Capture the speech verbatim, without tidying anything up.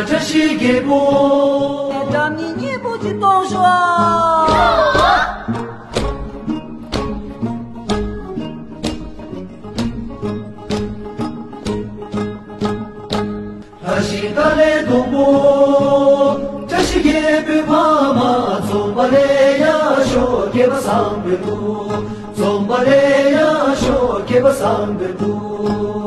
བཀྲ་ཤིས་རྒྱལ་པོ། སྒྲ་མི་སྙན་པོ་ཅིག་གཏོང་ཤོག། ལྷ་ཞིང་ཏཱ་ལའི་སྡོང་པོ། བཀྲ་ཤིས་རྒྱལ་པོའི་ཕ་མ། འཛོམས་པ་ལ་ཡར་ཤོག། སྐྱེས་པ་བཟང་པོའི་ལུགས། འཛོམས་པ་ལ་ཡར་ཤོག། སྐྱེས་པ་བཟང་པོའི་ལུགས།